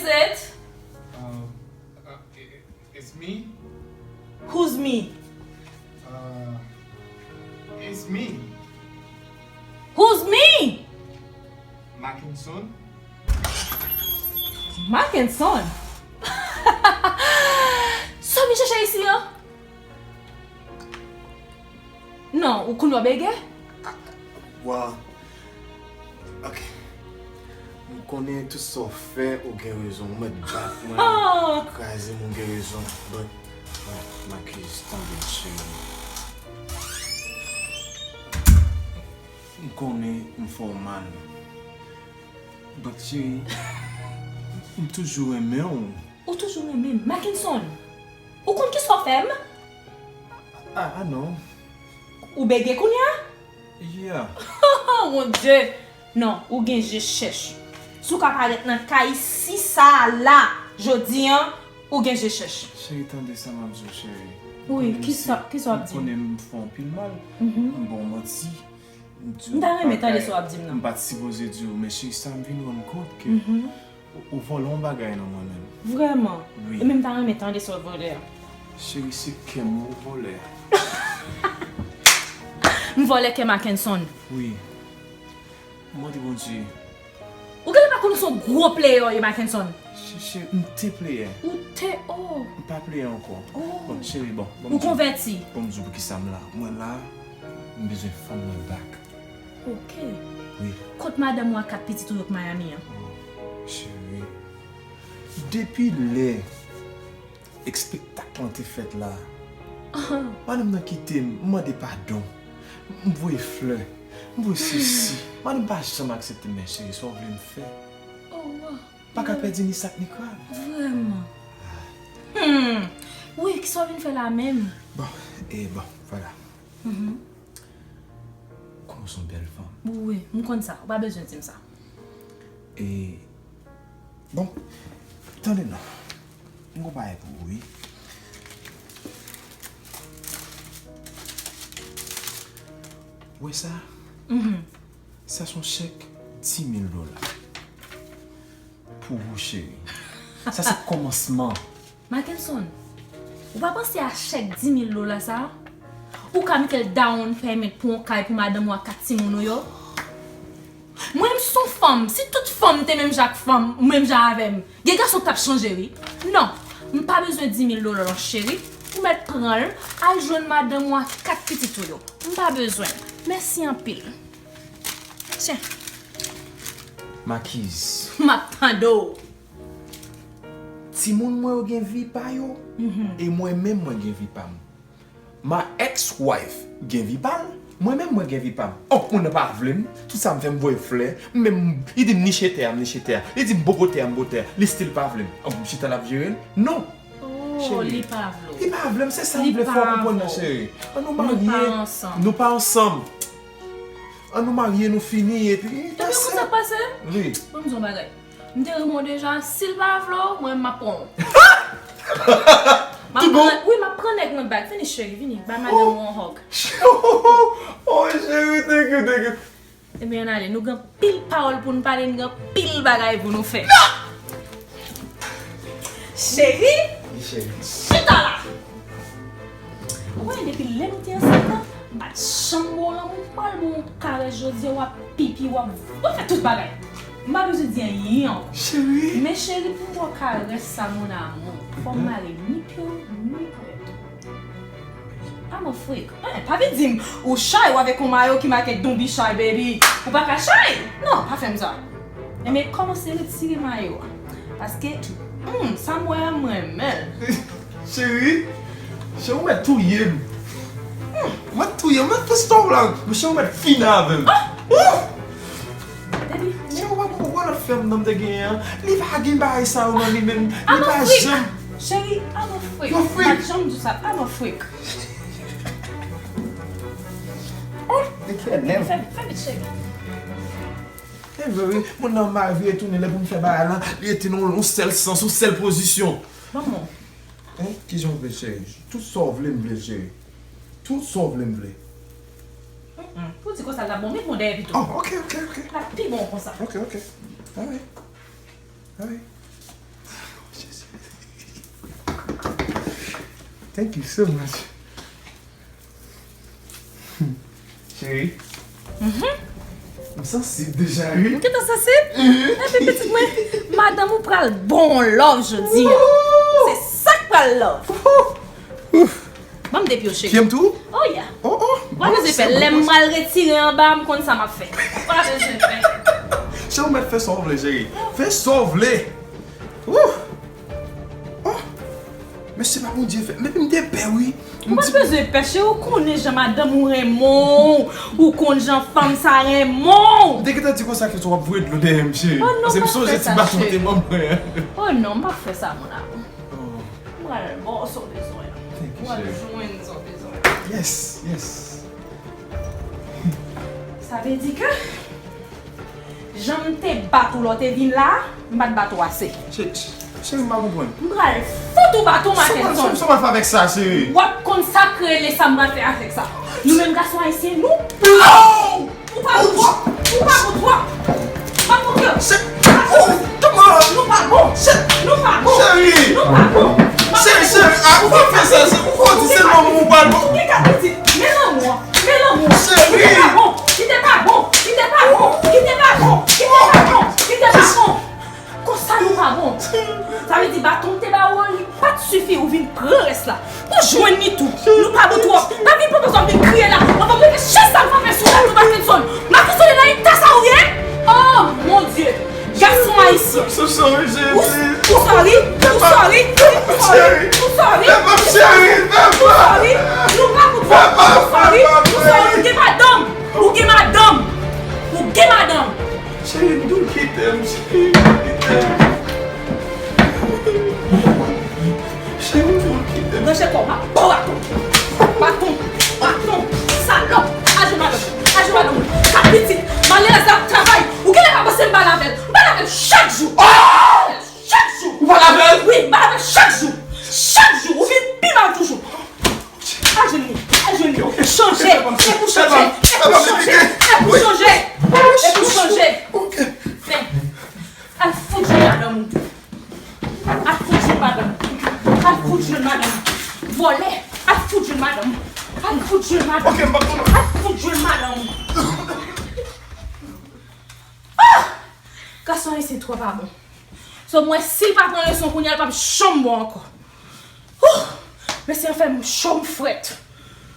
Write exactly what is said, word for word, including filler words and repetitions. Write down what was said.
it? Uh, uh, i- it's me. Who's me? Uh, it's me. Who's me? Mackenson. Mackenson? Sa w vin chèche isi an? Non, ou konn w ap bege? Wa, ok. M konnen tout sa w fè, ou gen rezon. Ou mèt bat mwen, kraze m, ou gen rezon. But, Marcus, tande m, cheri. M konnen m fè w mal. But, cheri, m toujou renmen w. Ou toujou renmen m, Mackenson? Ou konn kisa w fè m? Ah, ah non. Ou bege kounye a? Yeah. Oh mon Dieu! Non, ou gen je chèch. Si w ka parèt nan kay isi sa a la, jodi an, ou gen je chèch. Cheri, tande sa m ap di w, cheri. Wi, kisa, kisa w ap di? M konnen m fè w anpil mal. M ba w manti. M di w M ta renmen tande sa w ap di m nan. M pa t sipoze di w, men cheri, sa m vin rann kont ke ou, ou vòlè yon bagay nan mwen menm. Vrèman? Wi. E men m ta renmen tande sa w vòlè a. Cheri, se kè m ou vòlè. M vòlè kè Mackenson. Wi. Mande Bondye. Ou genlè pa konn se yon gwo player w ye, Mackenson. Cheri, m te player. Ou te, oh. M pa player ankò. Oh. Bon, cheri, bon. Ou konvèti. Bon, m di w poukisa m la. Mwen la, m bezwen fanm mwen back. Ok. Wi. Kot madanm ou ak kat pitit ou yo k Miami an? Oh, cheri. Depi lè espektak lan te fèt la, madanm nan kite m, m mande padon. M voye flè. M voye sesi. Madanm pa janm aksepte m, men cheri, sa w vle m fè? Oh, wow. Pa ka pèdi ni sak ni krab. Vrèman. Hmm. Wi, kisa w vin fè la menm? Bon, e bon, vwala. Mhm. Konnen w se yon bèl fanm. Wi, m konn sa. Ou pa bezwen di m sa. E, bon, tande non. M gon bagay pou ou, wi. Ou wè sa? Mhm. Sa se yon chèk di mil dola. Pou ou, cheri. Sa se kòmansman. Mackenson, ou pa panse a chèk di mil dola sa a? Ou ka mete l down payment pou yon kay pou madanm ou ak kat timoun ou yo? Mwen, m se yon fanm. Si tout fanm te menm jan ak fanm, menm jan avè m, gen gason k t ap chanje, wi. Non, m pa bezwen di mil dola non, cheri. Ou mèt pran l, al jwenn madanm ou ak kat pitit ou yo. M pa bezwen l. Mèsi anpil. Tyen. Makiz. M ap tande w. Timoun mwen yo gen vi pa yo, e mwen menm mwen gen vi pa m. My ex-wife gen vi pa l, mwen menm mwen gen vi pa m. Oh, moun nan pa vle m, tout sa m fè m voye flè, m menm, li di m niche tè a, m niche tè a, li di m bobo tè a, m bobo tè a, li still pa vle m. Oh, m chita l ap jere l? Non. Oh, li pa vle w. Li pa vle m, se sa m vle fè w konprann nan, cheri. Ann nou marye. Nou pa ansanm. Nou pa ansanm. Ann nou marye, nou fini, epi. Epi ou konn sa k pase? Wi. Ban m di w yon bagay. M te renmen w deja, si l pa vle w, mwen m ap pran w. M ap pran, wi, m ap pran nèg mwen back. Vini, cheri, vini. Bay madanm ou yon hug. Oh, cheri, thank you, thank you. Ebyen, ann ale, nou gen pil pawòl pou n pale, n gen pil bagay pou nou fè. Cheri, Wi, cheri. Chita la! Ou konnen depi lè nou te ansanm nan, m pa t janm ba w lanmou, m pral ba w yon karès jodi a, w ap pipi, w ap, w ap fè tout bagay. M pa bezwen di anyen ankò. Cheri. Men cheri, pou m ba w karès sa, mon amour, fò m mare ni pye w, ni pwèt ou. I'm a freak. Eh, pa vin di m, ou shy, w avèk yon mayo ki make don't be shy, baby. Ou pa ka shy. Non, pa fè m sa. Ebyen, kòmanse retire mayo a. Paske, hmm, sa m wè a, m renmen l. Cheri, cheri, ou mèt touye m. Ou mèt touye m, ou mèt fè sa w la. Monchè, ou mèt fini avè m. Ou! Cheri, ou pa konprann lòt fèm nan m te genyen an. Li pa gen bagay sa yo nan li menm. Li pa janm. Cheri, I'm a freak. You a freak. Pa janm di sa, I'm a freak. Oh, li kè menm. Fè, fè vit, cheri. E vre wi, moun nan marye tounen lè pou m fè bagay lan, li rete nan yon sèl sans, yon sèl pozisyon. Manman. Hein? Kijan w vle, cheri? Tout sa w vle, m vle, cheri. Tout sa w vle, m vle. Mm-mm. Pou di konsa, l ap bon, met bon dèyè pito. Oh, ok, ok, ok. L ap pi bon konsa. Ok, ok. Alright. Alright. Thank you so much. Cheri. M sansib deja, wi. M gentan sansib? Epi pitit mwen, madanm ou pral bon love jodi a. Se sa k pral love. Ban m de pye w, cheri. Pye m tou? Oh yeah. Oh, oh. Ou pa bezwen pè. Lè m pral retire anba, m konn sa m ap fè. Ou pa bezwen pè. Cheri, ou mèt fè sa w vle, cheri. Fè sa w vle. Wouh! Oh! Men se pa Bondye fè. Men m te pè, wi. Ou pa bezwen pè, cheri, ou konnen jan madanm ou renmen w. Ou konn jan fanm sa renmen w. M te gentan di konsa ke w ap voye dlo dèyè m, cheri. Oh non, m pa fè sa, cheri. Oh non, m pa fè sa, mon amour. M pral ba w sa w bezwen an. Ou pral jwenn sa w bezwen an. Yes, yes. Sa vle di ke jan m te bat ou lè w te vin la a, m pa t bat ou ase. Cheri, m pa konprann. M pral fout ou baton Mackenson. Sa w pral fè avèk sa, cheri? W ap konn sa k rele sa m pral fè avèk sa. Nou menm gason ayisyen, nou plo! Ou pa bon twòp! Ou pa bon twòp! Pa bon twòp! Nou pa bon! Nou pa bon! Nou pa bon! Cheri! Cheri, cheri, a, ou pa fè sa, se ou di se lanmou ou pral ban. Ou gen kat pitit, men lanmou an, men lanmou an. Cheri! Kite pa bon, kite pa bon, kite pa bon, kite pa bon, kite pa bon, kite pa bon. Konsa nou pa bon. Sa vle di baton m te ba ou an, li pa t sifi, ou vin pran rès la. Ou jwenn li tou. Nou pa bon twòp. Pa vin pran pòz w ap vin kriye la. Anvan m leve chèz la, m frape sou tèt ou, Mackenson. Mackenson, e nan eta sa ou ye? Oh, mon Dieu. Gason ayisyen. Ou, ou sorry, ou sorry, ou sorry, ou sorry. Ou sorry. Nou pa bon twòp. Ou sorry, ou sorry. Ou gen madanm. Ou gen madanm. Ou gen madanm. Cheri, m di w kite m, cheri, kite m. Cheri, m di w kite m. Branche kò w, m ap ba w baton. Baton, baton, salòp. Aje madanm, aje madanm. Kat pitit, malerèz la ap travay. Ou genlè pa panse m pale avè l. M pale avè l chak jou. Chak jou. Ou pale avè l? Wi, m pale avè l chak jou. Chak jou, ou vin pi mal toujou. Al jwenn li, al jwenn li. Chanje, e pou chanje, e pou chanje, e pou chanje, e pou chanje. Men, al fout jwenn madanm ou tou. Al fout jwenn madanm ou. Al fout jwenn madanm ou. Vòlè, al fout jwenn madanm ou. Al fout jwenn madanm ou. Al fout jwenn madanm ou. Ah! Gason ayisyen twò pa bon. So, mwen, si l pa pran leson kounye a, l p ap janm bon ankò. Ouh! Mesye an fè m cho, m frèt.